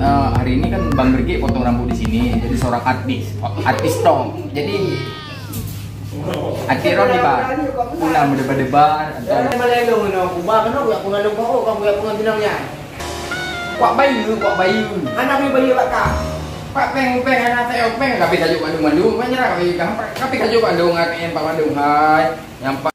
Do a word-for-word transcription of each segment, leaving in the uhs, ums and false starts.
Eh, hari ini kan Bang Bergik potong rambut di sini, jadi seorang artis, artis top. Jadi, artis roh ni, Bang, pernah berdebar-debar atau Kuat bayu, kuat bayu. Anak bayu, bayu bak ka. Pak peng, peng, anak saya peng, tapi tajuk mandum-mandum, menyerah kami kan. Tapi tajuk mandum, ngatain Pak mandum, hai. Nyampa.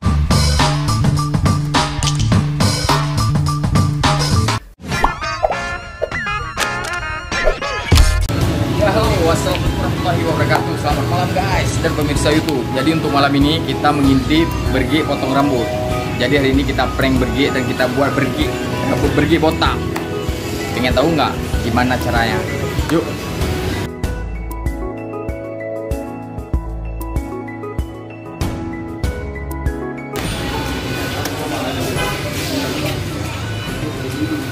Ya, halo, wassalamualaikum warahmatullahi wabarakatuh. Selamat malam, guys, dan pemirsa YouTube. Jadi, untuk malam ini kita mengintip Bergik potong rambut. Jadi, hari ini kita prank Bergik dan kita buat Bergik, rambut Bergik botak. Pengen tahu nggak gimana caranya? Yuk.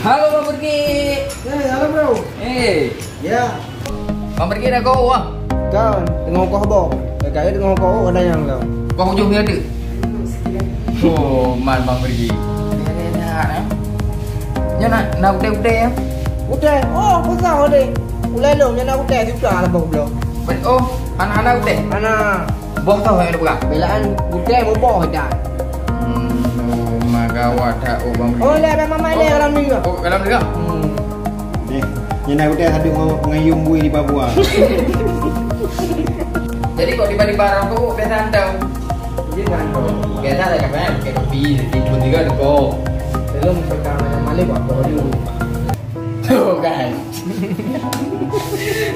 Halo, Bang Bergik. Eh, halo, bro. Eh. Ya. Bang Bergik dah kau, ah? Kan, tengok kau boh. Kakak dia tengok kau, ada yang kau. Kau hujung dia ada? Oh, man, Bang Bergik. Dia, dia, dia, eh. Nyoe nak, nak udeh-udeh, ya? Udeh? Oh, besar udeh. Ulai lom, nyoe nak udeh juga lah, Bang, belum. Oh, anak-anak udeh? Anak. Boh tau yang dipegang? Belaan gudai muboh dah. Hmm, oh, ma gawat that, oh, Bang Budi. Oh, leh, Bang Mamat, leh, dalam ni ke? Oh, dalam ni ke? Hmm. Ni, ni nak gudai satu ngon, ngon yum bui di Papua. Jadi, kok tiba-tiba rokok, biasa anda? Biasa ada kapan, pakai topi, topi pun juga, ada kok. Belum pertama yang malam, buat kok dulu. Tuh, guys.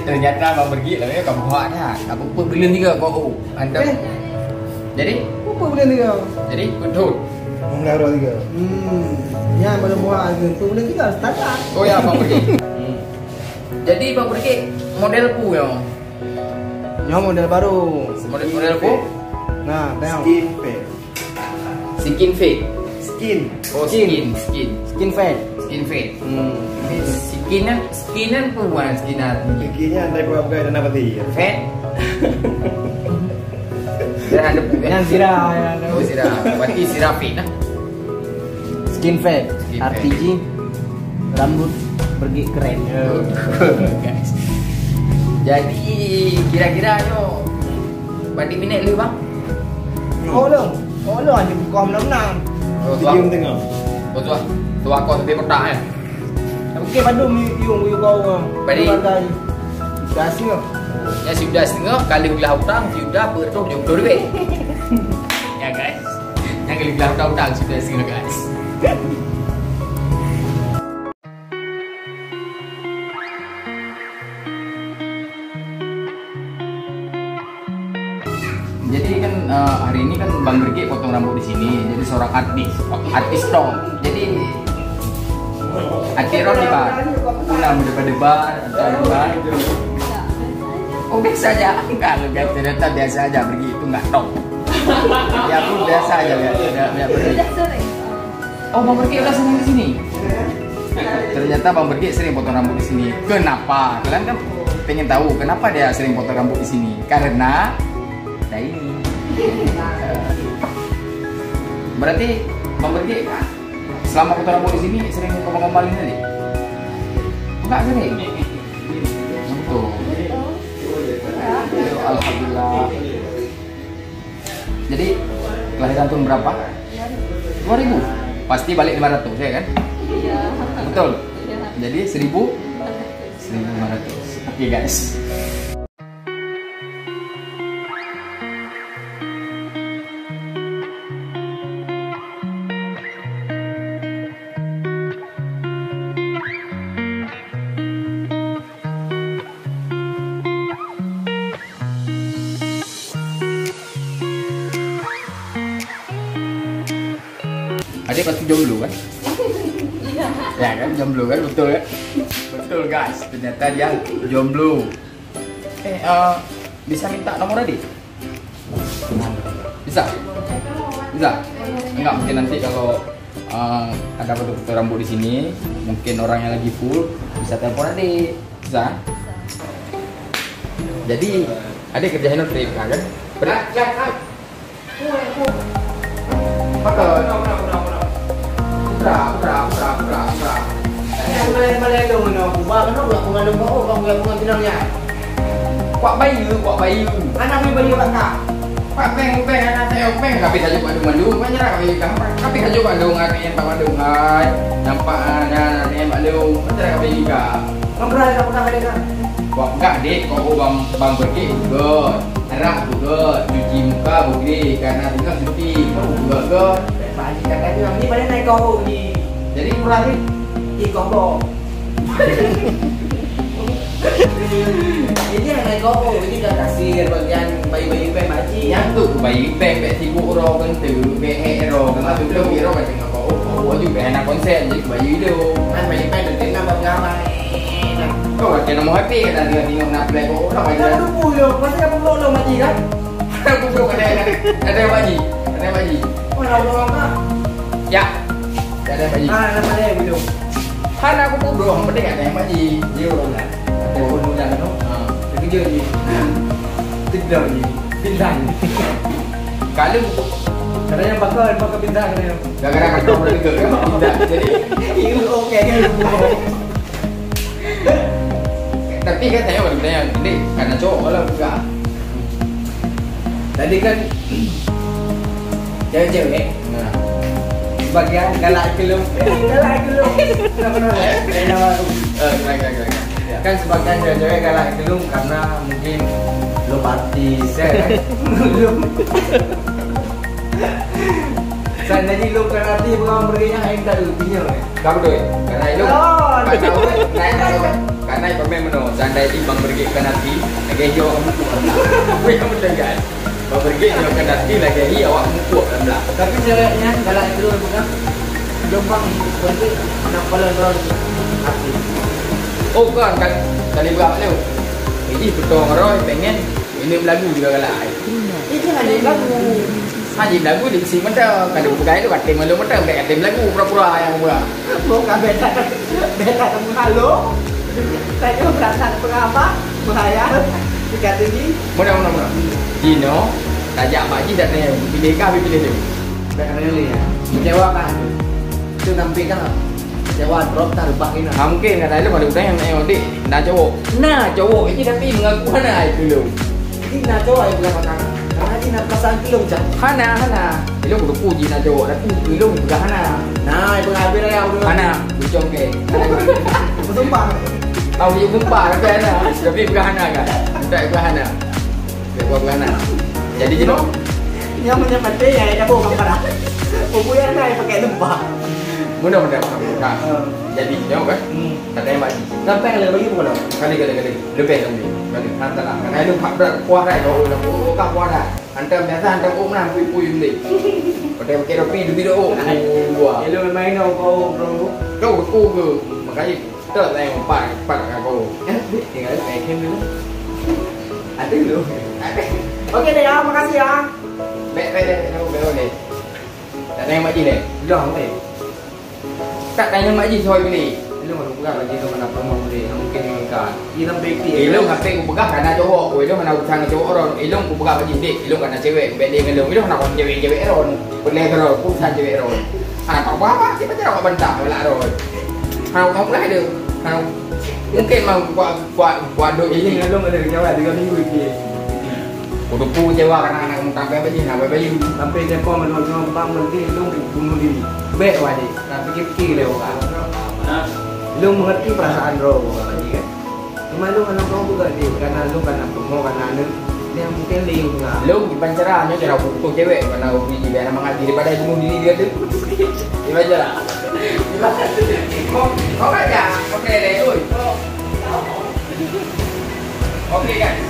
Ternyata Bang Bergik lah, ya, kabuhak dah. Kabuhak belum juga kok. Anda. Eh. Jadi? Apa benda tiga? Jadi, betul. Benda tiga. Hmm. Ya, mana buah lagi? Tu benda tiga, standar. Oh ya, Bang Bergik. Hmm. Jadi, Bang Bergik, model pu ya? Nyoe model baru. Model, model pu? Nah, tengok. Skin fade. Skin fade. Skin. Oh, skin, skin. Skin fade. Skin fade. Hmm. Skin kan, skin kan bukan skin artinya. Skin nya andai bukan, bukan dana peti. Fade. Dah ada bukan. Yang sirah, yang ada. Oh, sirah. Berarti sirah fade lah. Skin fade. Skin fade. Arti jih, rambut Bergik keren. Oh, guys. Jadi, kira-kira nyoe, berapa minit lagi, Bang? Oh, lo. Oh, lo, hanya buka malam enam. Oh, tuah. Tiga setengah. Oh, tuah. Tuah kau sampai petak, eh? Okey, bandum yung, yung kau, ah. Balik. Sudah setengah. Ya, sudah setengah, kali ulah utang, sudah berapa tujuh puluh ribu. Ya, guys. Jangan kali ulah utang, utang sudah setengah, guys. Jadi kan, eh, hari ini kan Bang Bergik potong rambut di sini, jadi seorang artis, artis top. Jadi, artis roh ni, Bang, pernah berdebar-debar atau apa? Oh, biasa aja. Kalau biasa, ternyata biasa aja, Bergik itu nggak top. Ya, aku biasa aja, biasa, biasa, biasa. Oh, Bang Bergik udah sering ke sini? Ternyata Bang Bergik sering potong rambut di sini. Kenapa? Kalian kan pengen tahu kenapa dia sering potong rambut di sini? Karena ada ini. Berarti Bang Bergik selama potong rambut di sini sering gombal-gombal ini tadi? Enggak sering? Betul. Alhamdulillah. Jadi, kelahiran tahun berapa? Dua ribu. Pasti balik lima ratus, ya kan? Iya. Betul? Iya. Jadi, seribu? Seribu lima ratus. Oke, guys. Adik pasti jomblo kan? Iya. Ya kan, jomblo kan, betul kan? Betul guys, ternyata dia jomblo. Eh, eh, bisa minta nomor adik? Bisa? Bisa? Enggak, mungkin nanti kalau, eh, ada foto-foto rambut di sini, mungkin orang yang lagi full, bisa telepon adik. Bisa? Jadi, adik kerja Henotrip, kan? Benar? Putra, putra, putra, putra. Yang lain-lain tu mana? Aku bawa, kenapa aku Mandum bak, oh, bang, bang, bang, bang, ya. Kuat bayeue, kuat bayeue. Anak beli bayeue bak kah? Kuat bank, bank, anak saya bank. Tapi saja kuat mandum, banyak lah kami kah. Tapi saja kuat mandum, anak yang tak mandum, hai. Nampak, ah, anak yang mandum. Macam mana kami kah? Ngambil dah pernah kali kah? Kuat gak, dek, kau bang, bang berkit juga. Arak juga, cuci muka boleh, karena tengah cuti. Kau juga ke? Pak Haji kata ni, ni pada naik kau ni. Jadi, kurang ni? Ih, kau bohong. Ini hana gob, ini ka kasir bagian bayi-bayi pèng makcik. Nyang tu bayi pèng bèk sibuk ro keunteu, bèk hek ro, keunteu belum ro kacang kau. Oh, oh, juga hana konsen, jadi bayi tu. Man bayi pèng tu tengah bak ramai. Kau kata nama H P, kata dia tengok nak play kau orang aja. Dah lupa lo, masa dah pemok lo makcik kan? Dah pemok ada, ada, ada makcik, ada makcik. Mana orang kan? Ya. Ada makcik. Ah, nama dia begitu. Hana aku bodoh, yang penting ada yang makcik. Dia orang lah. Ada pun orang tu. Ha. Terkejut ni. Tegang ni. Bintang. Kalau Kadang yang bakal, yang bakal bintang dia. Gara-gara kau boleh dekat kan? Bintang. Jadi, you okay kan? Tapi kan tanya orang tanya, "Dek, kan cowok lah buka." Tadi kan cewek-cewek. Nah. Sebagian galak kelum. Galak kelum. Kenapa, kenapa? Eh, kenapa, kenapa, kenapa? Ya. Kan sebagian cewek-cewek galak kelum karena mungkin lom artis, ya kan? Lom. Seandainya lom kan artis, bukan pergi yang lain tak dulu, punya, ya? Ka beutôi. Karena ilôn, oh, karena ilôn, karena ilôn, karena ilôn peureulèe meunoe, seandai jih Bang Bergek kon artis, lagèe nyoe kamu kuat. Weh, kamu dengar. Bang Bergek nyoe kon artis, lagèe hi awak mukuek dalam belah. Tapi cewek nyan galak dulu bukan? Gelombang Bergek nak follow-follow artis. Oh, kan, kan, tadi berapa tu? Jadi, beutôi ngon Roy pengen Ini belagu juga galak ai. Itu hana belagu. Ha, jadi belagu di bisi mata. Kalau bukan itu katem malu mata, bukan katem belagu, pura-pura yang pura. Bukan beda, beda kamu halo. Saya berasa apa? Bahaya. Dekat tinggi. Muna, muna, muna. Dino, tajak Pak Ji dah tanya, pilih kah, pilih dia? Dah kena ni ya. Kecewa kan? Itu sampai kan? Kecewa, drop tak, repak ni. Ha, mungkin kata dia pada utang yang nak dik, nak cowok. Nah, cowok itu tapi mengaku hana itu lu. Ini nak cowok yang bukan pakai. Karena ini nak perasaan belum, Cak. Hana, hana. Ilung kudu puji nak cowok, tapi ilung juga hana. Nah, itu habis dah ya, udah. Hana, bujong ke. Bersumpah. Tahu bujong sumpah, tapi hana. Tapi juga hana kan? Tak juga hana. Dia buat beranak. Jadi jenuh. Yang macam mati, yang ada bau pakai. Buku yang lain pakai lembah. Mudah-mudahan. Ha. Jadi jenuh kan? Hmm. Kata yang bagi. Sampai kalau bagi pun. Kali, kali, kali. Lebih kali. Kali. Hantar lah. Karena itu empat belas kuah dah. Kalau orang buka kuah dah. Hantar biasa, hantar oh, menang. Pui-pui beli. Pakai, pakai topi, lebih dah oh. Dua. Hello, main kau, kau, bro. Kau beku ke? Makanya Tak, saya empat, empat kat kau. Eh, tinggal saya game dulu. Ada dulu. Okey deh, ya, makasih ya. Baik, baik, baik, baik, baik, baik. Tak tanya Mak Ji deh? Dah, okey. Tak tanya Mak Ji soal beli. Lu baru pegang lagi tu mana promo beli. Mungkin dengan kau. Dia sampai ikut. Eh, lu sampai aku pegang kerana cowok. Oh, lu mana urusan dengan cowok orang. Eh, lu aku pegang Mak Ji dek. Eh, lu kerana cewek. Beda dengan lu. Eh, lu mana kau cewek-cewek orang. Boleh kalau urusan cewek orang. Anak apa-apa, siapa cara awak bantah, awak laroi. Ha, awak mulai ada. Ha, mungkin mau buat, buat, buat dok ini. Ini ngalung ada kecewa tiga minggu dia. Kudu kecewa karena anak kamu sampai bayi, nak bayi. Sampai tempoh menurut bang berhenti, lu bunuh diri. Baik, wajib. Nah, fikir-fikir dia orang. Lu mengerti perasaan roh orang lagi kan? Cuma lu anak kau juga dia, karena lu kan nak pemoh, karena anak dia mungkin liu juga. Lu bukan cara, hanya cara pukul cewek, karena bini dia anak mangat daripada bunuh diri dia tu. Dia baca lah. Kau, kau baca, kau kena deh, oi. Oke guys.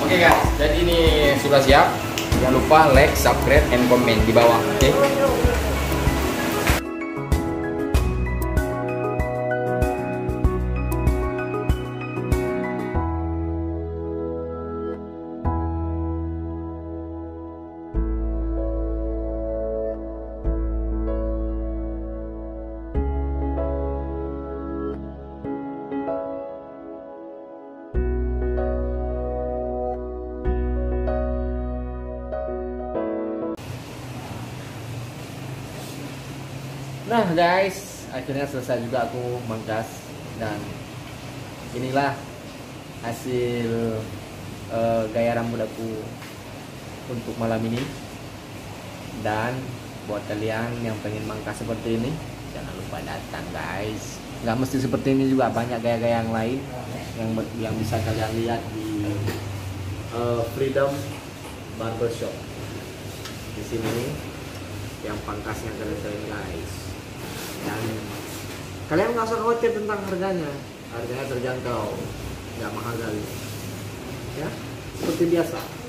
Oke guys, jadi ini sudah siap. Jangan lupa like, subscribe, and comment di bawah, oke? Nah guys, akhirnya selesai juga aku mangkas dan Inilah hasil eh, gaya rambut aku untuk malam ini. Dan buat kalian yang pengen pangkas seperti ini, jangan lupa datang, guys. Nggak mesti seperti ini juga, banyak gaya-gaya yang lain yang yang bisa kalian lihat di eh, Freedom Barbershop. Di sini yang pangkasnya keren-keren, guys. Dan kalian nggak usah khawatir tentang harganya. Harganya terjangkau, nggak mahal kali. Ya, seperti biasa.